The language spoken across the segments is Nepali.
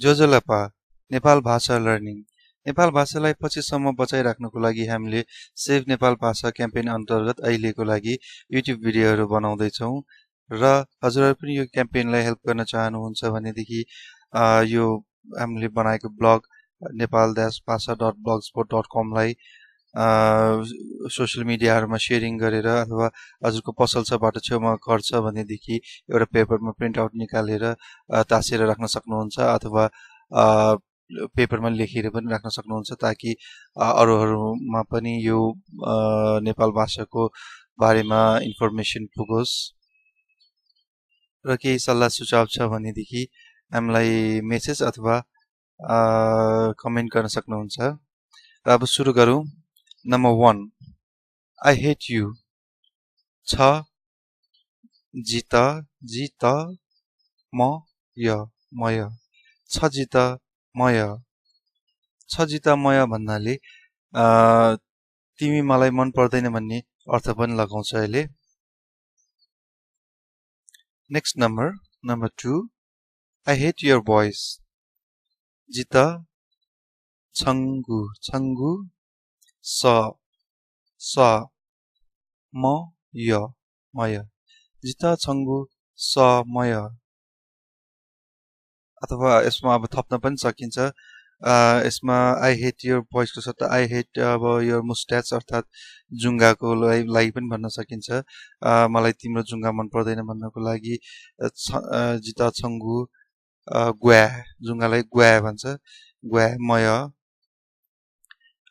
जोजोलपा नेपाल भाषा लर्निङ नेपाल भाषालाई पछिसम्म बचाइराख्नको लागि हामीले सेभ नेपाल भाषा क्याम्पेन अन्तर्गत अहिलेको लागि युट्युब भिडियोहरू बनाउँदैछौँ र हजुरहरू पनि यो क्याम्पेनलाई हेल्प गर्न चाहनुहुन्छ भनेदेखि यो हामीले बनाएको ब्लग nepal-bhasha.blogspot.com लाई सोशल मिडियाहरुमा शेयरिङ गरेर अथवा हजुरको पसल छ बाटो छेउमा घर छ भनेदेखि एउटा पेपरमा प्रिन्ट आउट निकालेर तासेर राख्न सक्नुहुन्छ अथवा पेपरमा लेखेर पनि राख्न सक्नुहुन्छ ताकि अरूहरुमा पनि यो नेपाल भाषाको बारेमा इन्फर्मेसन पुगोस् र केही सल्लाह सुझाव छ भनेदेखि हामीलाई मेसेज अथवा कमेन्ट गर्न सक्नुहुन्छ र अब सुरु गरौँ Number 1 I hate you छ जिता जिता मय छ जिता मय भन्नाले तिमी मलाई मन पर्दैन भन्ने अर्थ पनि लगाउँछ अहिले next number 2 I hate your voice जिता छंगु स मय जिता छंगु स मय अथवा यसमा अब थप्न पनि सकिन्छ यसमा I hate your voice को सट्टा I hate अब your mustache अर्थात जुंगाको लागि पनि भन्न सकिन्छ मलाई तिम्रो जुंगा मन पर्दैन भन्नको लागि जिता छंगु ग्वा जुंगालाई ग्वा भन्छ ग्वा मय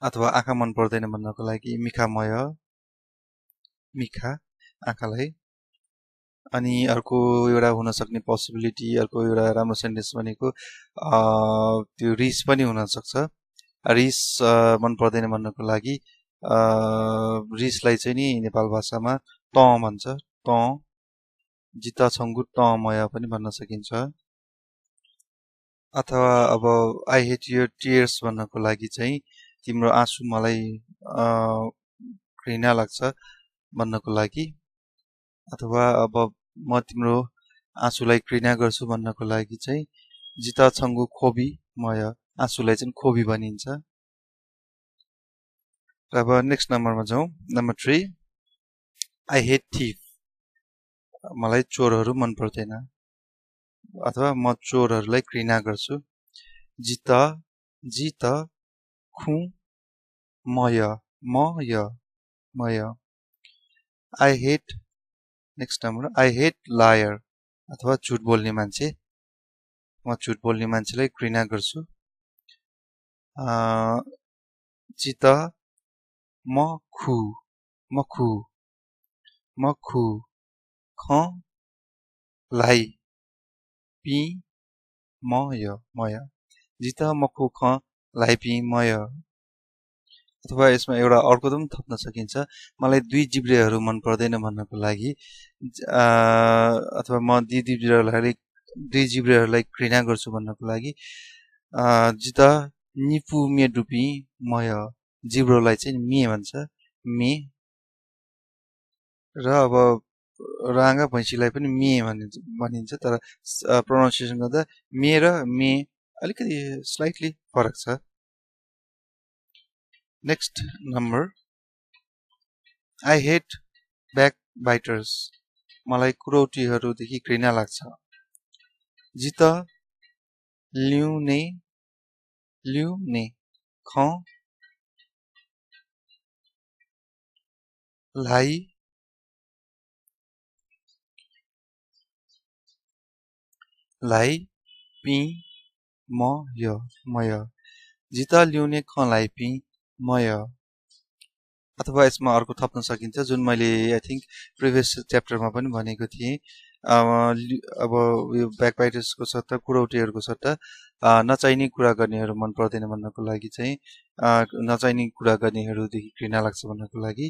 अथवा आँखा मन पर्दैन भन्नको लागि मिखा मय मिखा आँखालाई अनि अर्को एउटा हुन सक्ने पोसिबिलिटी अर्को एउटा राम्रो सेन्टेन्स भनेको त्यो रिस पनि हुन सक्छ रिस मन पर्दैन भन्नको लागि रिसलाई चाहिँ नि नेपाल भाषामा त भन्छ त जिता छंगु त मय पनि भन्न सकिन्छ अथवा अब I hate your tears भन्नको लागि चाहिँ तिम्रो आँसु मलाई घृणा लाग्छ भन्नको लागि अथवा अब म तिम्रो आँसुलाई घृणा गर्छु भन्नको लागि चाहिँ जिता छंगु खोबी मय आँसुलाई चाहिँ खोबी भनिन्छ अब नेक्स्ट नम्बरमा जाउँ नम्बर 3 I hate thief मलाई चोरहरू मन पर्दैन अथवा म चोरहरूलाई घृणा गर्छु जिता खु मय I hate next number I hate liar अथवा झुट बोल्ने मान्छे म झुट बोल्ने मान्छेलाई घृणा गर्छु जिता मखु ख लाई पी मय जिता मखु ख लाई पी मय अथवा यसमा एउटा अर्को पनि थप्न सकिन्छ मलाई दुई जिब्रेहरू मन पर्दैन भन्नको लागि अथवा म दुई जिब्रेहरूलाई घृणा गर्छु भन्नको लागि जिता निपु मे डुपी मय जिब्रोलाई चाहिँ मे भन्छ मे र अब रांगा भैँसीलाई पनि मे भनिन्छ तर प्रोनाउन्सिएसन गर्दा मे र मे अलिकति स्लाइटली फरक छ next number I hate backbiters मलाई कुरौटीहरूदेखि घृणा लाग्छ जिता ल्युने ख लाई पी मय जिता ल्युने ख लाई पी मय अथवा यसमा अर्को थप्न सकिन्छ जुन मैले आई थिंक प्रिभियस च्याप्टरमा पनि भनेको थिएँ अब यो ब्याकबाइटर्सको सट्टा कुरौटीहरूको सट्टा नचाहिने कुरा गर्नेहरू मन पर्दैन भन्नको लागि चाहिँ नचाहिने कुरा गर्नेहरूदेखि घृणा लाग्छ भन्नको लागि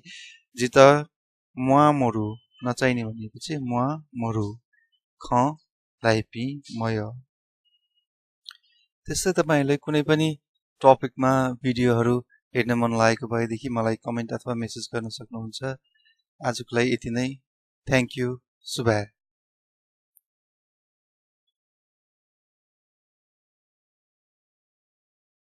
जिता मुआ मोरु नचाहिने भनेको चाहिँ मुआ मोरु ख लाई पी मय त्यस्तै तपाईहरुलाई कुनै पनि टपिकमा भिडियोहरू हेर्न मन लागेको भएदेखि मलाई कमेन्ट अथवा मेसेज गर्न सक्नुहुन्छ आजको लागि यति नै थ्यांक यू सुबह